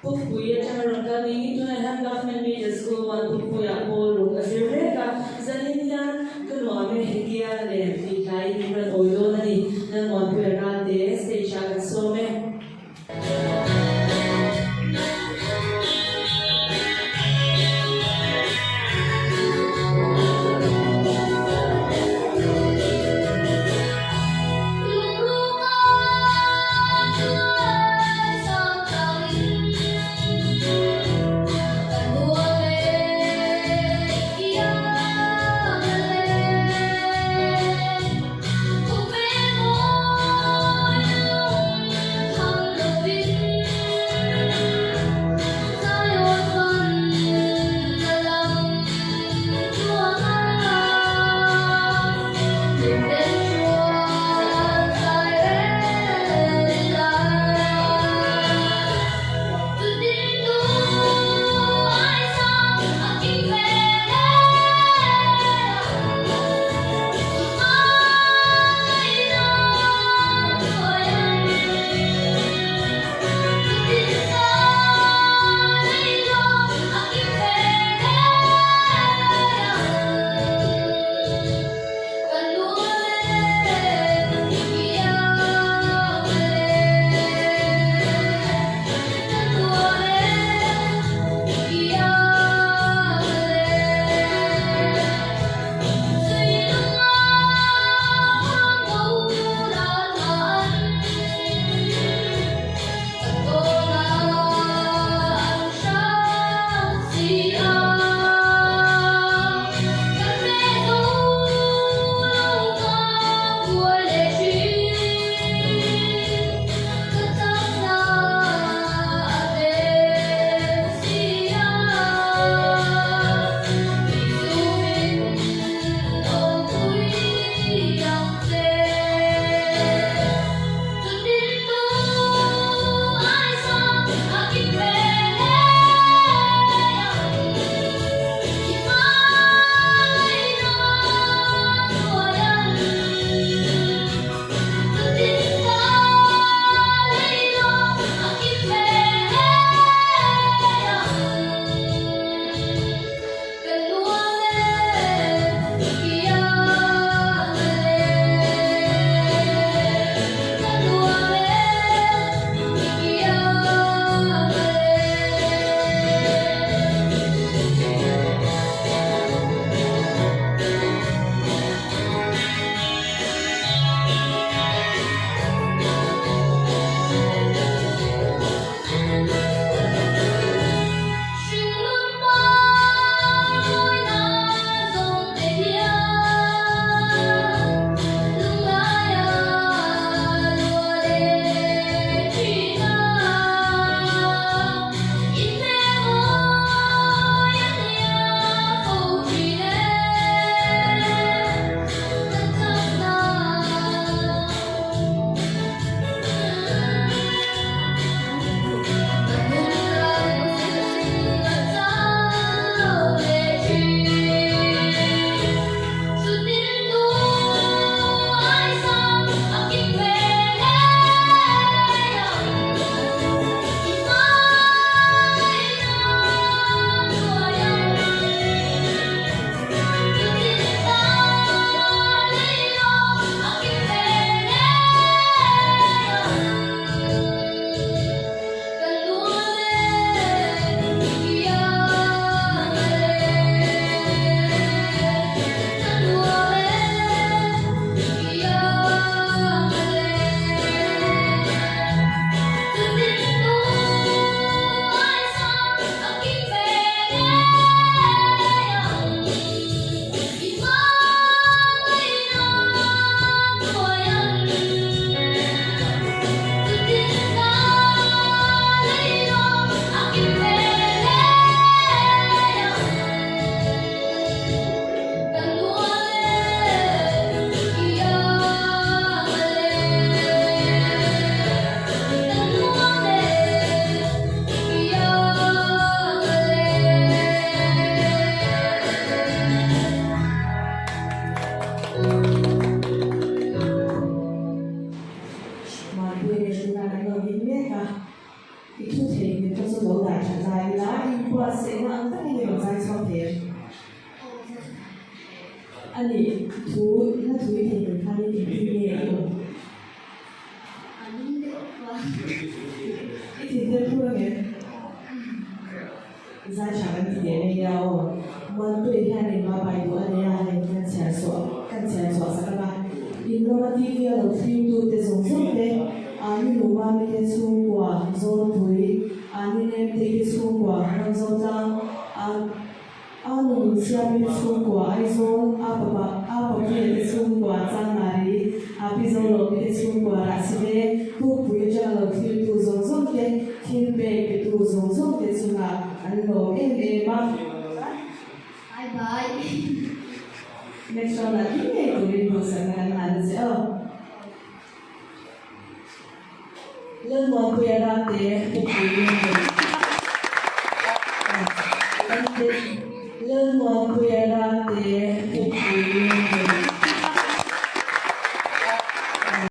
Pukpui atanga rawn kal niin tunah hian Government Middle School 1 Pukpuiah pawl ruk a zir mek a, zanin hian ka nuam e hetia lem tih hlaiin min rawn awi dawn a ni. Lalmuanpuia Ralte stage ah kan sawm e. A nih thu hla thu i theihnghilh khanin engtin nge i awm? A lung deuh a. I thin tel phur angem? Zai tha kan ti teh mai nia aw. Muanpuia hianin ma pai duh a nei a, hei kan chhiar chhuah kan chhiar chhuah sak a va. In lama TV a lo thlir tute zawng zawng te, Ani Lumami te chhungkua Zawlpui, Ani Nemtei te chhungkua Ramzotlang, a A nun Siami te chhungkua Aizawl, A papa A papuia te chhungkua Chanmari, A pi Zolomi te chhungkua Rahsive, Pukpui atanga lo thiltu zawng zawng te, thil pek petu zawng zawng te chungah an lawm em em a. Bye bye. Next round ah tling ngei turin duhsakna kan hlan a che aw. Lalmuanpuia Rate Pukpui Lalmuanpuia.